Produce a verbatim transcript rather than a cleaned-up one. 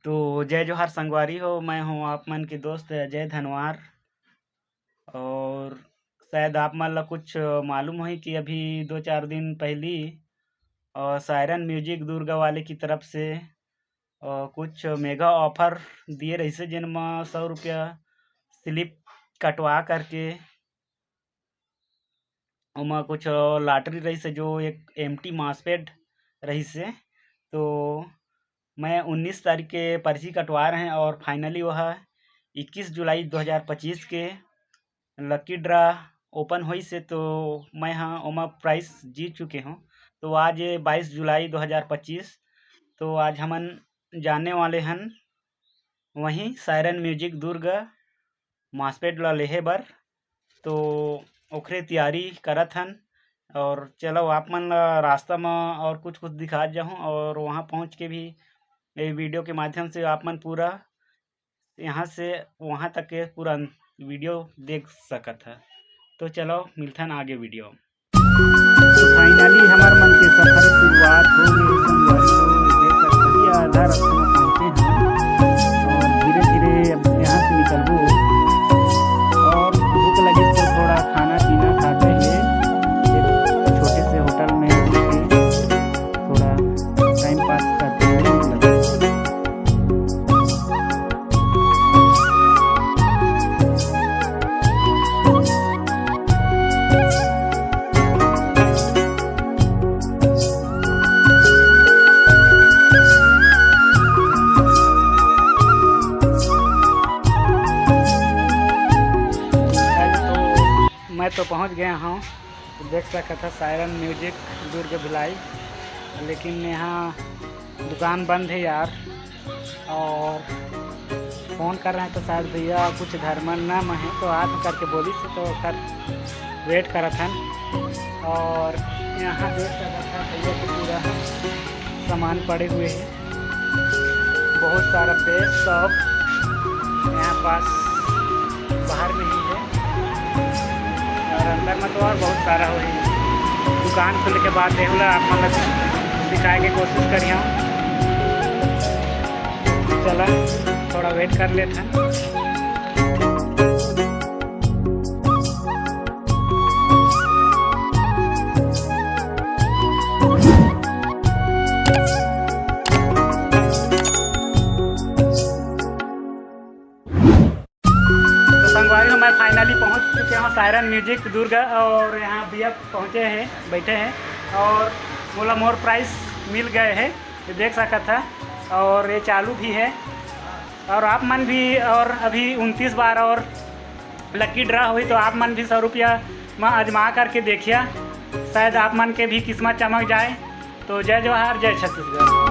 तो जय जोहार संगवारी हो, मैं हूं आप मन के दोस्त अजय धनवार। और शायद आप मन ला कुछ मालूम होही कि अभी दो चार दिन पहली, अ, सायरन म्यूजिक दुर्ग वाले की तरफ से, अ, कुछ मेगा ऑफर दिए रहिसे, जेन म सौ रुपया स्लिप कटवा करके ओमा कुछ लॉटरी रहिसे, जो एक एम्प्टी मॉसपेट रहिसे। तो मैं उन्नीस तारीख के पर्ची कटवा रहे हैं और finally वह इक्कीस जुलाई दो हज़ार पच्चीस के लकी ड्रा ओपन होइसे, तो मैं हाँ ओमा प्राइस जीत चुके हूँ। तो आज बाईस जुलाई दो हज़ार पच्चीस, तो आज हमन जाने वाले हन वहीं सायरन म्यूजिक दुर्ग मॉसपेट ला लेहे बर। तो ओखरे तैयारी करत हन। और चलो, आप मन ला रास्ता म और कुछ कुछ दिखात जाहूँ और वहाँ पहुँच के भी ये वीडियो के माध्यम से आप मन पूरा यहाँ से वहाँ तक के पूरा वीडियो देख सकत है। तो चलो, मिलथन आगे वीडियो। तो finally हमार मन के सफर शुरुआत हो गए संगवारी हो। देख सकत हन, ये आधा रास्ता में पहुँचे हैं और धीरे धीरे अब यहाँ से निकलबो। और भूख लगे तो थोड़ा खाना पीना खाते हुए एक छोटे से होटल में रुक के थोड़ा टाइम पास करते हुए निकलबो। मैं तो पहुंच गया हूँ, देख सकत है सायरन म्यूजिक दुर्ग भिलाई, लेकिन यहाँ दुकान बंद है यार। और फ़ोन कर रहे हैं तो शायद भैया कुछ धर्मन न म है, तो हाथ करके बोलिस, तो ओकर वेट करत हन। और यहाँ देख सकत है भैया के पूरा सामान पड़े हुए हैं, बहुत सारा बेस्ट शॉप यहाँ पास बाहर में ही है। और अंदर में तो और बहुत सारा होही। दुकान खुले के बाद देख ला, आप मन ला दिखाए के कोशिश करिहौं। चला, थोड़ा वेट कर लेथन। तो संगवारी हो, मैं finally पहुंच चुके हूँ सायरन म्यूजिक दुर्ग। और यहाँ भैया पहुँचे हैं, बैठे हैं और मोला मोर प्राइस मिल गए हैं, ये देख सकत है। और ये चालू भी है और आप मन भी, और अभी उनतीस बार और लकी ड्रा होही, तो आप मन भी सौ रुपया म आजमा करके देखिया, शायद आप मन के भी किस्मत चमक जाए। तो जय जोहार, जय छत्तीसगढ़।